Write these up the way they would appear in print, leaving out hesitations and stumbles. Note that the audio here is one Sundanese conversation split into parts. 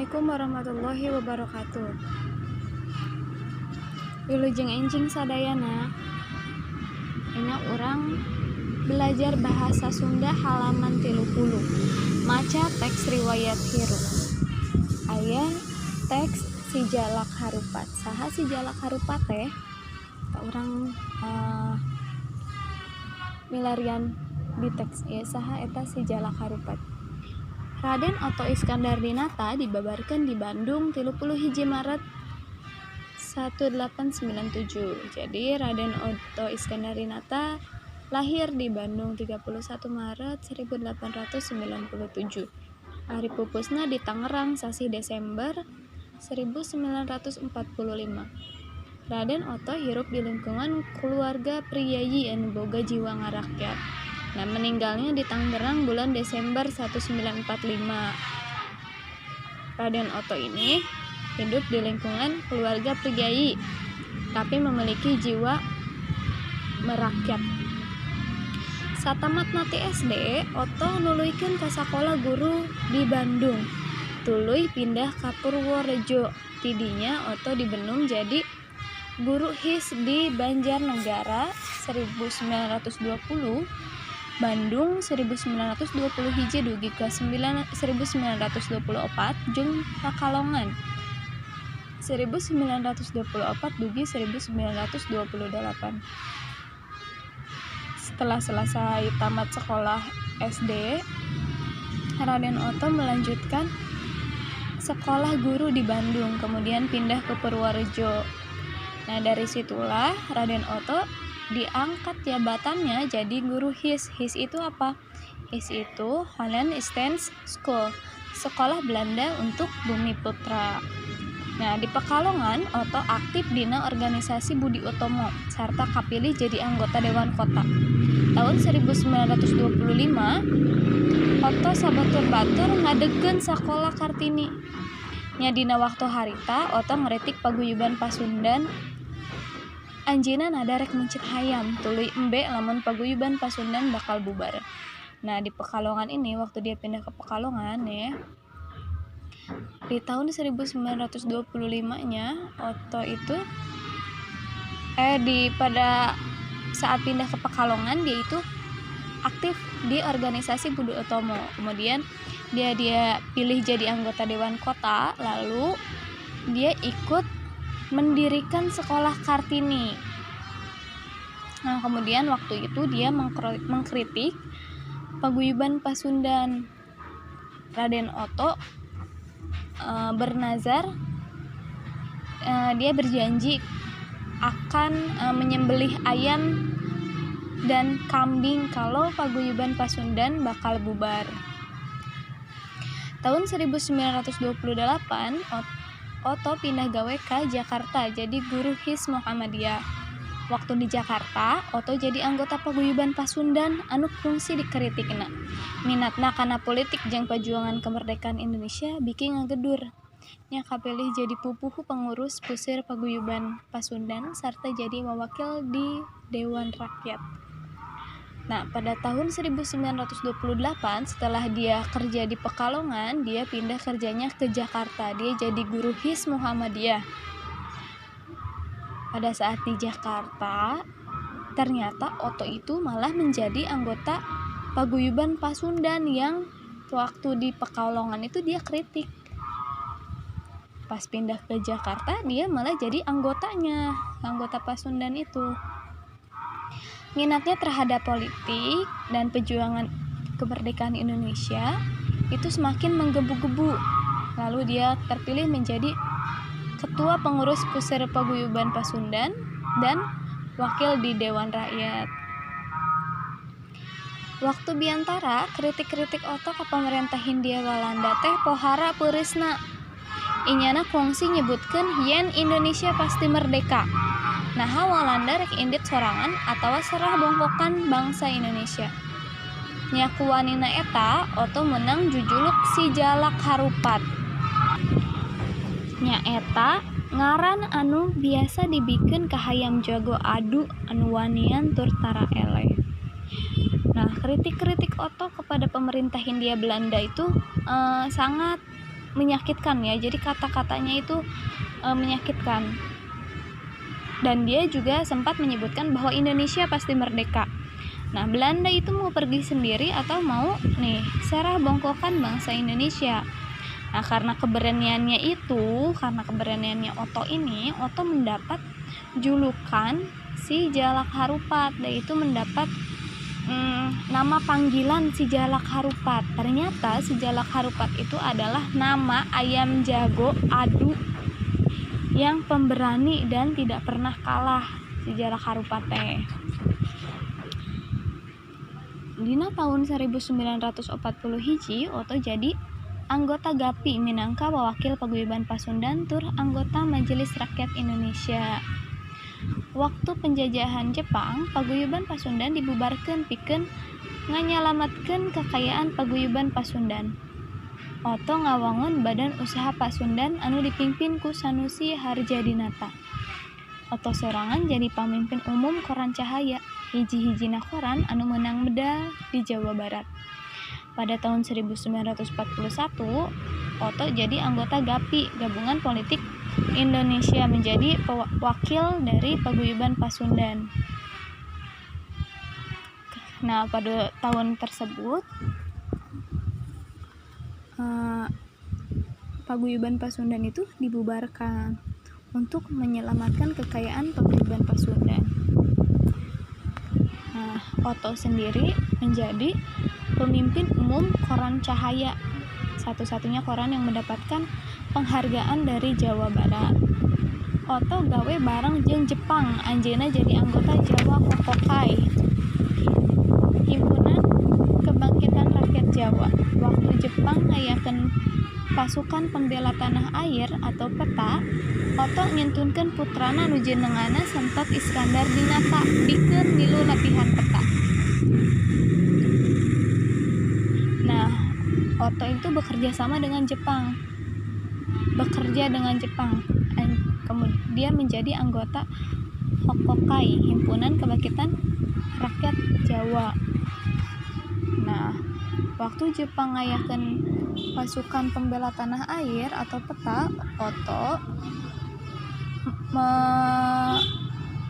Assalamualaikum warahmatullahi wabarakatuh. Wilujeng enjing sadayana. Ayeuna urang belajar bahasa Sunda halaman 30. Maca teks riwayat hirup. Aya teks Si Jalak Harupat. Saha si Jalak Harupat teh? Tah, urang milarian di teks ieu saha eta si Jalak Harupat. Raden Otto Iskandar Dinata dibabarkeun di Bandung 31 Maret 1897. Jadi Raden Otto Iskandar Dinata lahir di Bandung 31 Maret 1897. Ari pupusna di Tangerang sasih Desember 1945. Raden Otto hirup di lingkungan keluarga priyayi anu boga jiwa ngarakyat. Nah, meninggalnya di Tangerang bulan Desember 1945. Raden Otto ini hidup di lingkungan keluarga priyayi, tapi memiliki jiwa merakyat. Satamatna ti SD, Otto nuluykeun ka sakola guru di Bandung. Tuluy pindah ka Purworejo. Ti dinya Otto dibenum jadi guru HIS di Banjarnegara 1920, Bandung 1921 dugi ka 1924, jeung Pekalongan 1924 dugi 1928. Setelah selesai tamat sekolah SD, Raden Otto melanjutkan sekolah guru di Bandung, kemudian pindah ke Purworejo. Nah, dari situlah Raden Otto diangkat jabatannya jadi guru HIS. HIS itu apa? HIS itu Holland Stens School, sekolah Belanda untuk Bumi Putra. Nah, di Pekalongan, Otto aktif dina organisasi Budi Utomo sarta kapilih jadi anggota Dewan Kota. Tahun 1925, Otto sabatur-batur ngadegkeun Sakola Kartini. Nya, dina waktu harita Otto ngritik Paguyuban Pasundan. Anjeunna nada rek meuncit hayam, tuluy embe lamun Paguyuban Pasundan bakal bubar. Nah, di Pekalongan ini, waktu dia pindah ke Pekalongan ya, di tahun 1925 nya Otto itu di pada saat pindah ke Pekalongan, dia itu aktif di organisasi Budi Utomo. Kemudian dia dia pilih jadi anggota Dewan Kota, lalu dia ikut mendirikan Sekolah Kartini. Nah, kemudian waktu itu dia mengkritik Paguyuban Pasundan. Raden Otto bernazar, dia berjanji akan menyembelih ayam dan kambing kalau Paguyuban Pasundan bakal bubar. Tahun 1928 Otto pindah gawe ke Jakarta jadi guru HIS Muhammadiyah. Waktu di Jakarta, Otto jadi anggota Paguyuban Pasundan anu kungsi dikritikna. Minatna kana politik jeung perjuangan kemerdekaan Indonesia biki ngagedur. Nya, kapilih jadi pupuhu pengurus puseur Paguyuban Pasundan sarta jadi wawakil di Dewan Rakyat. Nah, pada tahun 1928, setelah dia kerja di Pekalongan, dia pindah kerjanya ke Jakarta. Dia jadi guru HIS Muhammadiyah. Pada saat di Jakarta, ternyata Otto itu malah menjadi anggota Paguyuban Pasundan yang waktu di Pekalongan itu dia kritik. Pas pindah ke Jakarta, dia malah jadi anggotanya, anggota Pasundan itu. Minatnya terhadap politik dan perjuangan kemerdekaan Indonesia itu semakin menggebu-gebu. Lalu dia terpilih menjadi ketua pengurus Puseur Paguyuban Pasundan dan wakil di Dewan Rakyat. Waktu biantara, kritik-kritik Otto ke pemerintah Hindia Walanda teh pohara peureusna. Inyana kungsi nyebutkeun yen Indonesia pasti merdeka. Naha Walanda rek indit sorangan atawa serah bongkokan bangsa Indonesia. Nya, ku wanina eta Otto meunang jujuluk Si Jalak Harupat. Nyaeta ngaran anu biasa dibikeun ka hayam jago adu anu wanian tur tara eleh. Nah, kritik-kritik Otto kepada pemerintah Hindia Belanda itu sangat menyakitkan ya. Jadi kata-katanya itu menyakitkan. Dan dia juga sempat menyebutkan bahwa Indonesia pasti merdeka. Nah, Belanda itu mau pergi sendiri atau mau nih serah bongkokan bangsa Indonesia. Nah, karena keberaniannya itu, karena keberaniannya Otto ini, Otto mendapat julukan si Jalak Harupat. Dan itu mendapat nama panggilan si Jalak Harupat. Ternyata si Jalak Harupat itu adalah nama ayam jago adu yang pemberani dan tidak pernah kalah, si Jalak Harupat teh. Dina tahun 1941 Otto jadi anggota GAPI minangka wakil Paguyuban Pasundan tur anggota Majelis Rakyat Indonesia. Waktu penjajahan Jepang, Paguyuban Pasundan dibubarkeun pikeun nganyalametkeun kekayaan Paguyuban Pasundan. Otto ngawangun Badan Usaha Pasundan anu dipimpin ku Sanusi Hardjadinata. Otto sorangan jadi pamimpin umum Koran Cahaya, hiji-hijina koran anu meunang medal di Jawa Barat. Pada tahun 1941, Otto jadi anggota GAPI, Gabungan Politik Indonesia, menjadi wakil dari Paguyuban Pasundan. Nah, pada tahun tersebut Paguyuban Pasundan itu dibubarkan untuk menyelamatkan kekayaan Paguyuban Pasundan. Nah, Otto sendiri menjadi pemimpin umum Koran Cahaya, satu-satunya koran yang mendapatkan penghargaan dari Jawa Barat. Otto gawe bareng jeung Jepang, anjeunna jadi anggota Jawa Kokokai, Himpunan Kebangkitan Rakyat Jawa. Waktu Jepang ngayakeun Pasukan Pembela Tanah Air atau PETA, Otto ngintunkeun putrana nu jenengna Sentot Iskandar Dinata pikeun milu latihan PETA. Nah, Otto itu bekerja sama dengan Jepang. Bekerja dengan Jepang. Kemudian menjadi anggota Hokokai, Himpunan Kebangkitan Rakyat Jawa. Nah, waktu Jepang ngayakeun Pasukan Pembela Tanah Air atau PETA, Otto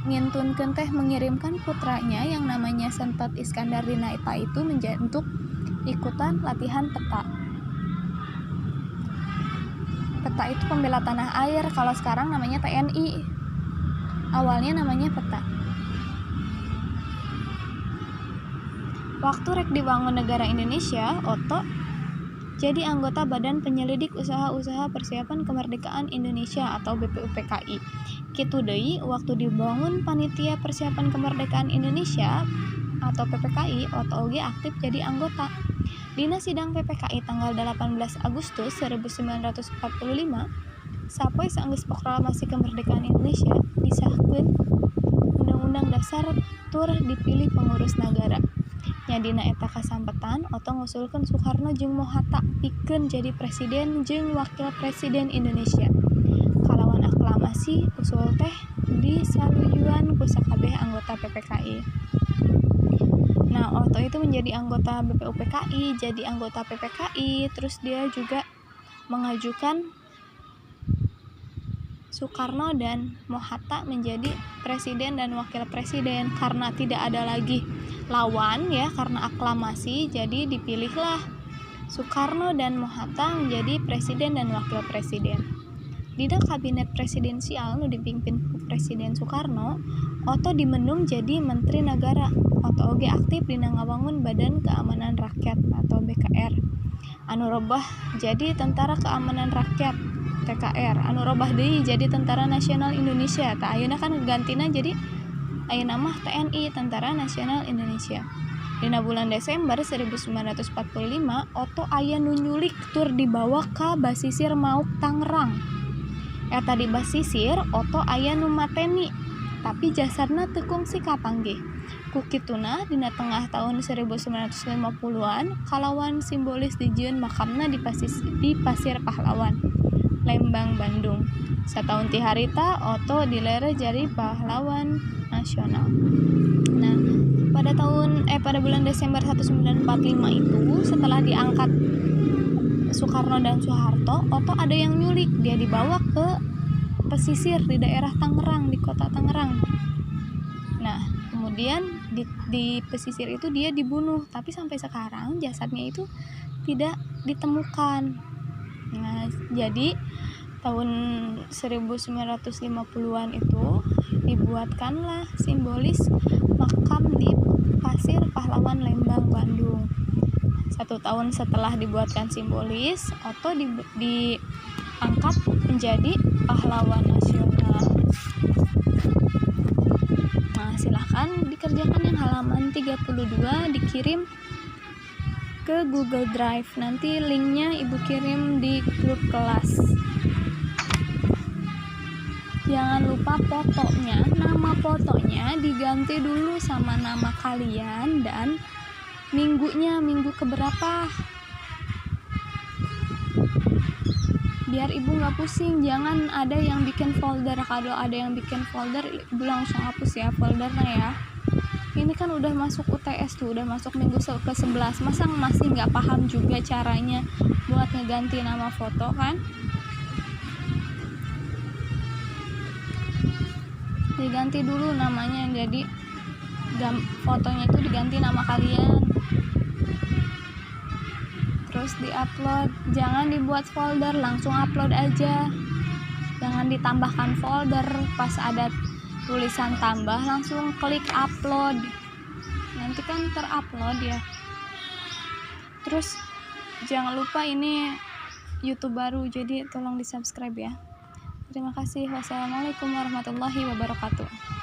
mengintunkeun teh mengirimkan putranya yang namanya Sentot Iskandar Dinata itu untuk ikutan latihan PETA. PETA itu pembela tanah air, kalau sekarang namanya TNI. Awalnya namanya PETA. Waktu rek dibangun negara Indonesia, Otto jadi anggota Badan Penyelidik Usaha-usaha Persiapan Kemerdekaan Indonesia atau BPUPKI. Kitu deui, waktu dibangun Panitia Persiapan Kemerdekaan Indonesia atau PPKI, Otto oge aktif jadi anggota. Dina sidang PPKI tanggal 18 Agustus 1945, sapoe saenggeus proklamasi kemerdekaan Indonesia, disahkeun Undang-Undang Dasar tur dipilih pengurus nagara. Nya dina eta kasampetan Otto ngusulkeun Soekarno jeung Moh Hatta pikeun jadi presiden jeung wakil presiden Indonesia. Kalawan aklamasi usul teh disaluyuan ku sakabeh anggota PPKI. Nah, Otto itu menjadi anggota BPUPKI, jadi anggota PPKI, terus dia juga mengajukan Soekarno dan Moh Hatta menjadi presiden dan wakil presiden. Karena tidak ada lagi lawan ya, karena aklamasi, jadi dipilihlah Soekarno dan Moh Hatta menjadi presiden dan wakil presiden. Dina kabinet presidensial nu dipimpin Presiden Soekarno, Otto dimendung jadi Menteri Negara. Otto oge aktif dina ngawangun Badan Keamanan Rakyat atau BKR. Anu robah jadi Tentara Keamanan Rakyat TKR, anu robah deui jadi Tentara Nasional Indonesia. Tah ayeuna kan gantina jadi ayeuna mah TNI, Tentara Nasional Indonesia. Dina bulan Desember 1945, Otto aya nu nyulik tur dibawa ka basisir Mauk Tangerang. Eta di basisir Otto aya nu mateni, tapi jasadna teu kungsi kapanggih. Ku kituna dina tengah tahun 1950-an kalawan simbolis dijieun makamna di Pasir Pahlawan, Lembang, Bandung. Sataun ti harita Otto dilere jadi pahlawan nasional. Nah, pada bulan Desember 1945 itu setelah diangkat Soekarno dan Soeharto, Otto ada yang nyulik, dia dibawa ke pesisir di daerah Tangerang, di kota Tangerang. Nah, kemudian di pesisir itu dia dibunuh, tapi sampai sekarang jasadnya itu tidak ditemukan. Nah, jadi tahun 1950-an itu dibuatkanlah simbolis makam di Pasir Pahlawan Lembang, Bandung. 1 tahun setelah dibuatkan simbolis, Otto diangkat menjadi pahlawan nasional. Nah, silahkan dikerjakan yang halaman 32, dikirim ke Google Drive. Nanti linknya Ibu kirim di grup kelas. Jangan lupa fotonya, nama fotonya diganti dulu sama nama kalian dan minggunya, minggu keberapa, biar ibu nggak pusing. Jangan ada yang bikin folder. Kalau ada yang bikin folder, ibu langsung hapus ya foldernya ya. Ini kan udah masuk UTS tuh, udah masuk minggu ke-11, masa masih nggak paham juga caranya buat ngeganti nama foto kan? Diganti dulu namanya, jadi fotonya itu diganti nama kalian, terus diupload. Jangan dibuat folder, langsung upload aja. Jangan ditambahkan folder, pas ada tulisan tambah langsung klik upload, nanti kan terupload ya. Terus jangan lupa ini YouTube baru, jadi tolong di-subscribe ya. Terima kasih. Wassalamualaikum warahmatullahi wabarakatuh.